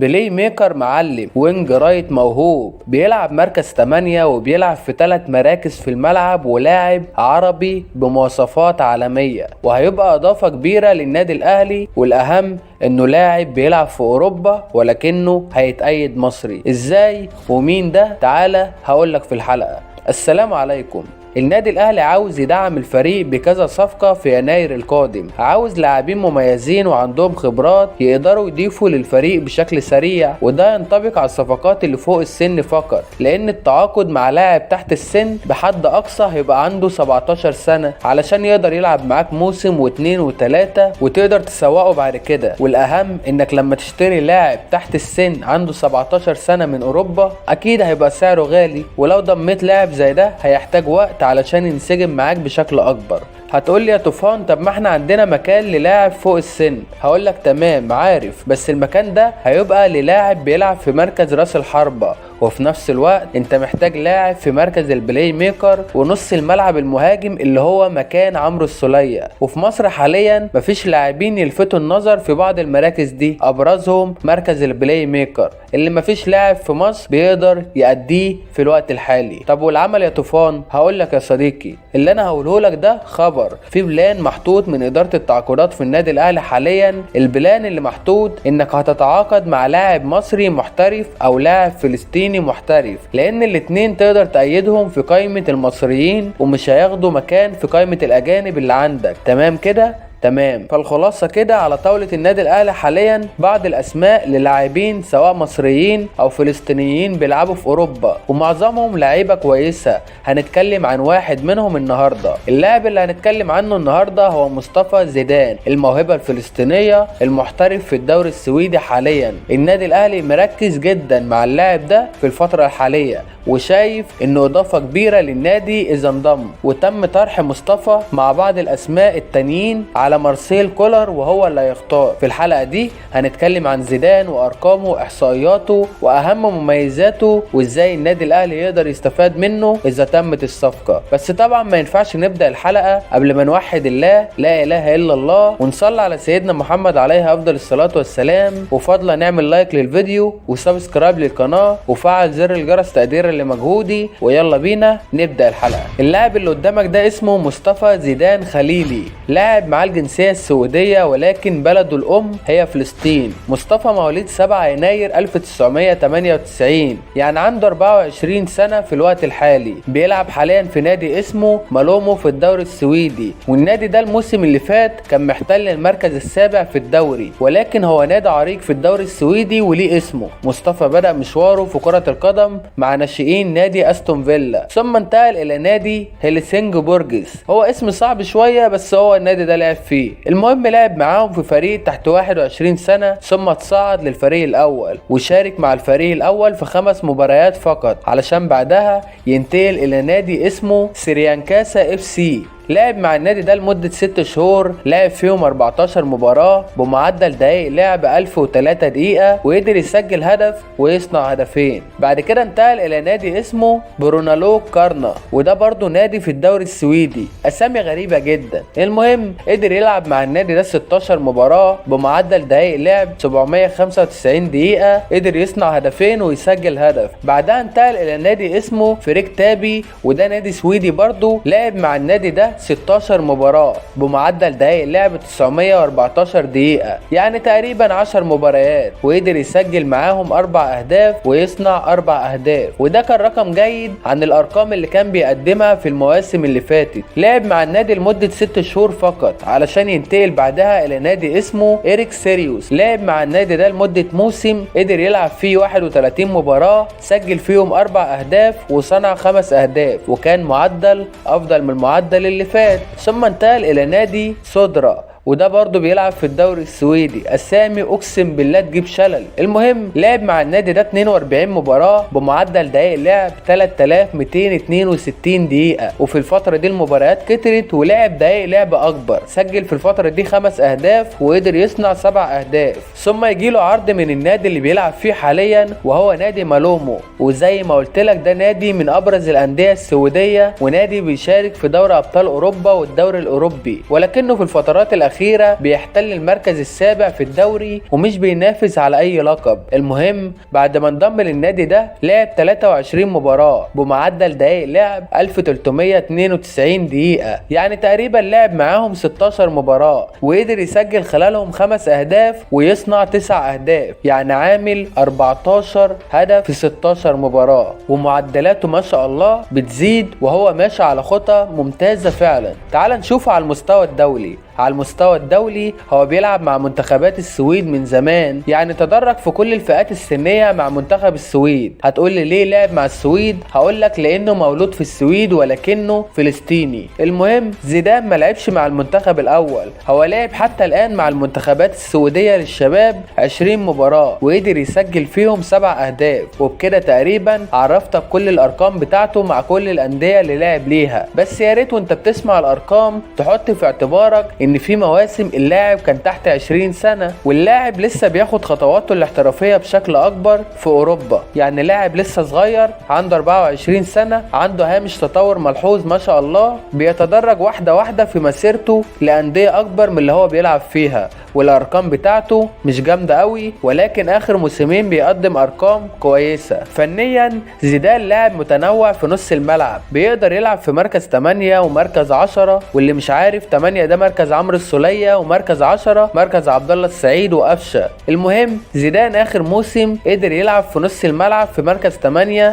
playmaker معلم، wing right موهوب، بيلعب مركز 8 وبيلعب في 3 مراكز في الملعب، ولاعب عربي بمواصفات عالمية، وهيبقى اضافة كبيرة للنادي الاهلي. والاهم انه لاعب بيلعب في اوروبا ولكنه هيتأيد مصري. ازاي ومين ده؟ تعالى هقولك في الحلقة. السلام عليكم. النادي الاهلي عاوز يدعم الفريق بكذا صفقة في يناير القادم، عاوز لاعبين مميزين وعندهم خبرات يقدروا يضيفوا للفريق بشكل سريع، وده ينطبق على الصفقات اللي فوق السن فقط، لان التعاقد مع لاعب تحت السن بحد اقصى هيبقى عنده 17 سنة علشان يقدر يلعب معاك موسم واتنين وتلاتة وتقدر تسوقه بعد كده. والاهم انك لما تشتري لاعب تحت السن عنده 17 سنة من اوروبا اكيد هيبقى سعره غالي، ولو ضميت لاعب زي ده هيحتاج وقت علشان ينسجم معاك بشكل اكبر. هتقولي يا طوفان طب ما احنا عندنا مكان للاعب فوق السن، هقولك تمام عارف، بس المكان ده هيبقى للاعب بيلعب في مركز راس الحربة، وفي نفس الوقت انت محتاج لاعب في مركز ال playmaker ونص الملعب المهاجم اللي هو مكان عمرو السولية. وفي مصر حاليا مفيش لاعبين يلفتوا النظر في بعض المراكز دي، ابرزهم مركز ال playmaker اللي مفيش لاعب في مصر بيقدر يأديه في الوقت الحالي. طب والعمل يا طوفان؟ هقولك يا صديقي اللي انا هقوله لك ده خبر في plan محطوط من ادارة التعاقدات في النادي الاهلي حاليا. ال plan اللي محطوط انك هتتعاقد مع لاعب مصري محترف او لاعب فلسطيني محترف، لان الاتنين تقدر تأيدهم في قائمة المصريين ومش هياخدوا مكان في قائمة الاجانب اللي عندك. تمام كده؟ تمام. فالخلاصة كده على طاولة النادي الاهلي حاليا بعض الاسماء للاعبين سواء مصريين او فلسطينيين بيلعبوا في اوروبا، ومعظمهم لعيبة كويسة. هنتكلم عن واحد منهم النهاردة. اللاعب اللي هنتكلم عنه النهاردة هو مصطفى زيدان، الموهبة الفلسطينية المحترف في الدوري السويدي حاليا. النادي الاهلي مركز جدا مع اللاعب ده في الفترة الحالية، وشايف انه اضافة كبيرة للنادي اذا انضم. وتم طرح مصطفى مع بعض الاسماء التانيين على مارسيل كولر وهو اللي هيختار. في الحلقة دي هنتكلم عن زيدان وارقامه واحصائياته واهم مميزاته وازاي النادي الاهلي يقدر يستفاد منه اذا تمت الصفقة. بس طبعا ما ينفعش نبدأ الحلقة قبل ما نوحد الله، لا اله الا الله، ونصلي على سيدنا محمد عليه افضل الصلاة والسلام. وفضلا نعمل like للفيديو و subscribe للقناة وفعل زر الجرس تقديرا لمجهودي، ويلا بينا نبدأ الحلقة. اللاعب اللي قدامك ده اسمه مصطفى زيدان خليلي، لاعب مع الجنسية السويدية ولكن بلده الأم هي فلسطين. مصطفى مواليد 7 يناير 1998، يعني عنده 24 سنة في الوقت الحالي. بيلعب حاليا في نادي اسمه مالومو في الدوري السويدي، والنادي ده الموسم اللي فات كان محتل المركز السابع في الدوري، ولكن هو نادي عريق في الدوري السويدي وليه اسمه. مصطفى بدأ مشواره في كرة القدم مع ناشئين نادي استون فيلا، ثم انتقل الى نادي هيلسينجبورجز. هو اسم صعب شوية بس هو النادي ده لعب فيه. المهم لعب معاهم في فريق تحت 21 سنة، ثم تصعد للفريق الاول وشارك مع الفريق الاول في 5 مباريات فقط، علشان بعدها ينتقل الى نادي اسمه سيريانكاسا FC. لعب مع النادي ده لمدة 6 شهور، لعب فيهم 14 مباراة بمعدل دقايق لعب 1003 دقيقة، وقدر يسجل هدف ويصنع هدفين. بعد كده انتقل الى نادي اسمه برونالوك كارنا، وده برضو نادي في الدوري السويدي. اسامي غريبة جدا. المهم قدر يلعب مع النادي ده 16 مباراة بمعدل دقايق لعب 795 دقيقة، قدر يصنع هدفين ويسجل هدف. بعدها انتقل الى نادي اسمه فريك تابي، وده نادي سويدي برضو، لعب مع النادي ده 16 مباراة بمعدل دقايق لعب 914 دقيقة، يعني تقريبا 10 مباريات، وقدر يسجل معاهم 4 أهداف ويصنع 4 أهداف، وده كان رقم جيد عن الأرقام اللي كان بيقدمها في المواسم اللي فاتت. لعب مع النادي لمدة 6 شهور فقط علشان ينتقل بعدها إلى نادي اسمه إيريك سيريوس. لعب مع النادي ده لمدة موسم، قدر يلعب فيه 31 مباراة، سجل فيهم 4 أهداف وصنع 5 أهداف، وكان معدل أفضل من المعدل اللي فات. ثم انتقل الى نادي سودرا، وده برضه بيلعب في الدوري السويدي. اسامي اقسم بالله تجيب شلل. المهم لعب مع النادي ده 42 مباراة بمعدل دقايق لعب 3262 دقيقة، وفي الفترة دي المباريات كترت ولعب دقايق لعب اكبر، سجل في الفترة دي 5 اهداف وقدر يصنع 7 اهداف. ثم يجيله عرض من النادي اللي بيلعب فيه حاليا وهو نادي مالومو، وزي ما قلت لك ده نادي من ابرز الاندية السويدية ونادي بيشارك في دوري ابطال اوروبا والدوري الاوروبي، ولكنه في الفترات الاخيرة الاخيرة بيحتل المركز السابع في الدوري ومش بينافس على اي لقب. المهم بعد ما انضم للنادي ده لعب 23 مباراة بمعدل دقائق لعب 1392 دقيقة، يعني تقريبا لعب معاهم 16 مباراة وقدر يسجل خلالهم 5 اهداف ويصنع 9 اهداف، يعني عامل 14 هدف في 16 مباراة، ومعدلاته ما شاء الله بتزيد وهو ماشي على خطى ممتازة فعلا. تعال نشوفه على المستوى الدولي. على المستوى الدولي هو بيلعب مع منتخبات السويد من زمان، يعني تدرج في كل الفئات السنية مع منتخب السويد. هتقول لي ليه لعب مع السويد؟ هقول لك لانه مولود في السويد ولكنه فلسطيني. المهم زيدان ما لعبش مع المنتخب الاول، هو لعب حتى الان مع المنتخبات السويدية للشباب 20 مباراة وقدر يسجل فيهم 7 اهداف، وبكده تقريبا عرفتك كل الارقام بتاعته مع كل الاندية اللي لعب ليها. بس يا ريت وانت بتسمع الارقام تحط في اعتبارك ان في مواسم اللاعب كان تحت 20 سنة واللاعب لسه بياخد خطواته الاحترافية بشكل اكبر في اوروبا، يعني لاعب لسه صغير عنده 24 سنة، عنده هامش تطور ملحوظ ما شاء الله، بيتدرج واحدة واحدة في مسيرته لأندية اكبر من اللي هو بيلعب فيها، والارقام بتاعته مش جامدة قوي ولكن اخر موسمين بيقدم ارقام كويسة. فنيا زيدان لاعب متنوع في نص الملعب، بيقدر يلعب في مركز 8 ومركز 10، واللي مش عارف 8 ده مركز عمرو السولية ومركز 10 مركز عبد الله السعيد وقفشه. المهم زيدان اخر موسم قدر يلعب في نص الملعب في مركز 8،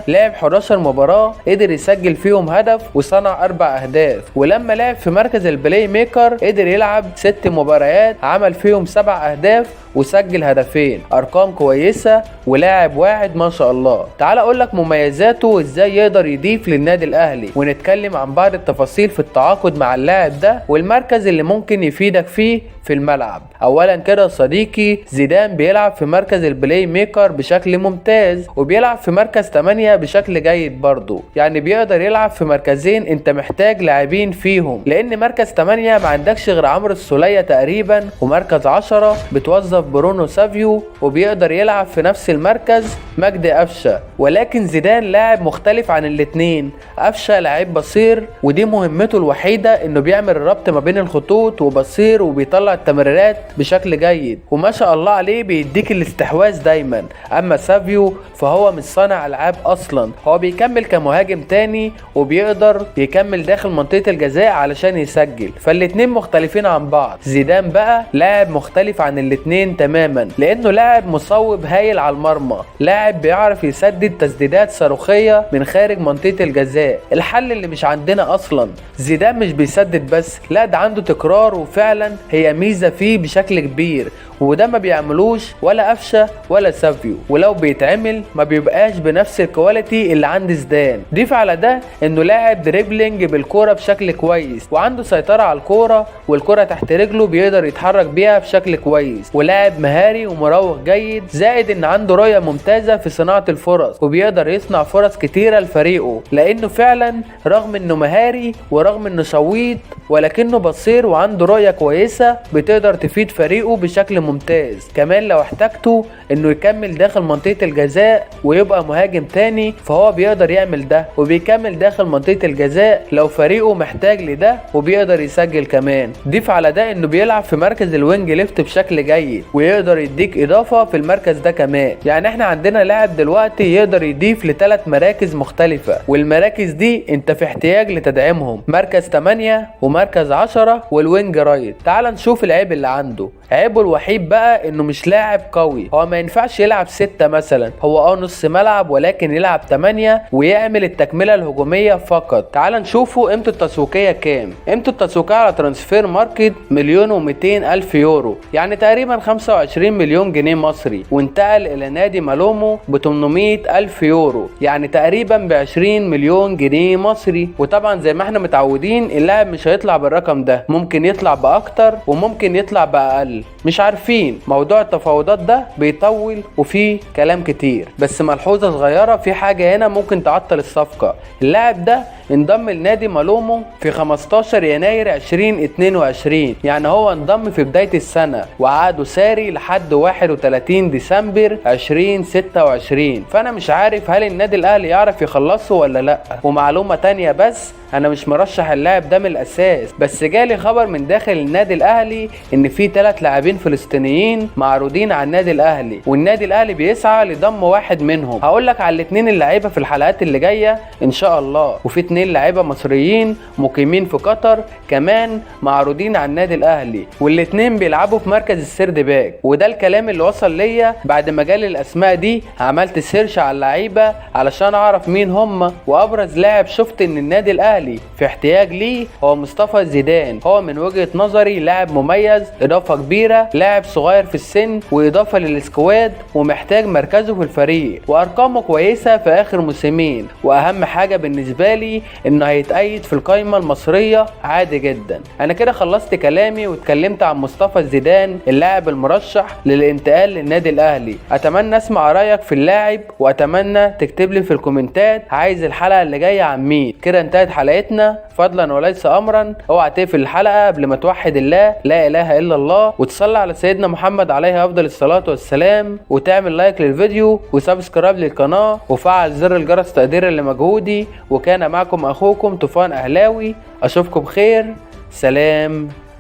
لعب 11 مباراة قدر يسجل فيهم هدف وصنع 4 اهداف، ولما لعب في مركز ال playmaker قدر يلعب 6 مباريات عمل فيهم 7 اهداف وسجل هدفين. ارقام كويسة ولاعب واعد ما شاء الله. تعال اقول لك مميزاته وازاي يقدر يضيف للنادي الاهلي، ونتكلم عن بعض التفاصيل في التعاقد مع اللاعب ده والمركز اللي ممكن يفيدك فيه في الملعب. اولا كده صديقي، زيدان بيلعب في مركز ال playmaker بشكل ممتاز، وبيلعب في مركز 8 بشكل جيد برضه، يعني بيقدر يلعب في مركزين انت محتاج لاعبين فيهم، لان مركز 8 ما عندكش غير عمرو السولية تقريبا، ومركز 10 بتوظف برونو سافيو، وبيقدر يلعب في نفس المركز مجدي قفشه. ولكن زيدان لاعب مختلف عن الاتنين، قفشه لاعب بصير ودي مهمته الوحيدة انه بيعمل الربط ما بين الخطوط وبصير وبيطلع التمريرات بشكل جيد، وما شاء الله عليه بيديك الاستحواذ دايما. اما سافيو فهو مش صانع العاب اصلا، هو بيكمل كمهاجم تاني وبيقدر يكمل داخل منطقة الجزاء علشان يسجل، فالاتنين مختلفين عن بعض. زيدان بقى لاعب مختلف عن الاتنين تماما، لانه لاعب مصوب هايل على المرمى، لاعب بيعرف يسدد تسديدات صاروخية من خارج منطقة الجزاء، الحل اللي مش عندنا اصلا. زيدان مش بيسدد بس، لا ده عنده تكرار، وفعلا هي ميزة فيه بشكل كبير، وده ما بيعملوش ولا قفشه ولا سافيو، ولو بيتعمل ما بيبقاش بنفس ال quality اللي عند زيدان. ضيف على ده انه لاعب dribbling بالكورة بشكل كويس، وعنده سيطرة على الكورة، والكوره تحت رجله بيقدر يتحرك بيها بشكل كويس، ولاعب مهاري ومراوغ جيد، زائد ان عنده رؤية ممتازة في صناعة الفرص، وبيقدر يصنع فرص كتيرة لفريقه، لانه فعلا رغم انه مهاري ورغم انه شويط ولكنه بصير وعنده رؤية كويسة بتقدر تفيد فريقه بشكل ممتاز. كمان لو احتاجته انه يكمل داخل منطقة الجزاء ويبقى مهاجم تاني فهو بيقدر يعمل ده، وبيكمل داخل منطقة الجزاء لو فريقه محتاج لده، وبيقدر يسجل كمان. ضيف على ده انه بيلعب في مركز ال wing left بشكل جيد، ويقدر يديك اضافة في المركز ده كمان. يعني احنا عندنا لاعب دلوقتي يقدر يضيف لثلاث مراكز مختلفة، والمراكز دي انت في احتياج لتدعيمهم، مركز 8 ومركز 10 وال wing right. تعال نشوف العيب اللي عنده. عيبه الوحيد بقى انه مش لاعب قوي، هو ما ينفعش يلعب 6 مثلا، هو نص ملعب ولكن يلعب 8 ويعمل التكملة الهجومية فقط. تعال نشوفه قيمته التسويقية كام. قيمته التسويقية على Transfermarkt 1,200,000 يورو، يعني تقريبا 25 مليون جنيه مصري، وانتقل الى نادي مالومو ب 800,000 يورو، يعني تقريبا ب 20 مليون جنيه مصري. وطبعا زي ما احنا متعودين اللاعب مش هيطلع بالرقم ده، ممكن يطلع باكتر وممكن يطلع باقل، مش عارفين. موضوع التفاوضات ده بيطول وفيه كلام كتير. بس ملحوظة صغيرة، في حاجة هنا ممكن تعطل الصفقة. اللاعب ده انضم لنادي مالومو في 15 يناير 2022، يعني هو انضم في بداية السنة، وعقده ساري لحد 31 ديسمبر 2026. فانا مش عارف هل النادي الاهلي يعرف يخلصه ولا لا. ومعلومة تانية بس، انا مش مرشح اللاعب ده من الاساس، بس جالي خبر من داخل النادي الاهلي ان في 3 لاعبين فلسطينيين معروضين على النادي الاهلي، والنادي الاهلي بيسعى لضم واحد منهم. هقول لك على الاثنين اللعيبة في الحلقات اللي جاية ان شاء الله. وفي 2 لعيبة مصريين مقيمين في قطر كمان معروضين على النادي الاهلي، والاثنين بيلعبوا في مركز ال third back. وده الكلام اللي وصل ليا بعد ما جالي الاسماء دي. عملت search على اللعيبة علشان اعرف مين هم، وابرز لاعب شفت ان النادي الاهلي في احتياج ليه هو مصطفى زيدان. هو من وجهة نظري لاعب مميز، اضافة كبيرة، لاعب صغير في السن واضافة لل squad، ومحتاج مركزه في الفريق، وارقامه كويسة في اخر موسمين، واهم حاجة بالنسبة لي انه هيتأيد في القايمة المصرية عادي جدا. انا كده خلصت كلامي واتكلمت عن مصطفى زيدان اللاعب المرشح للانتقال للنادي الاهلي. اتمنى اسمع رايك في اللاعب، واتمنى تكتب لي في الكومنتات عايز الحلقة اللي جاية عن مين. كده انتهت حلقتنا، فضلا وليس امرا اوعى تقفل الحلقة قبل ما توحد الله لا اله الا الله، وتصلي على سيدنا محمد عليه افضل الصلاة والسلام، وتعمل like للفيديو و subscribe للقناة، وفعل زر الجرس تقديرا لمجهودي. وكان معكم اخوكم طوفان اهلاوي، اشوفكم بخير، سلام.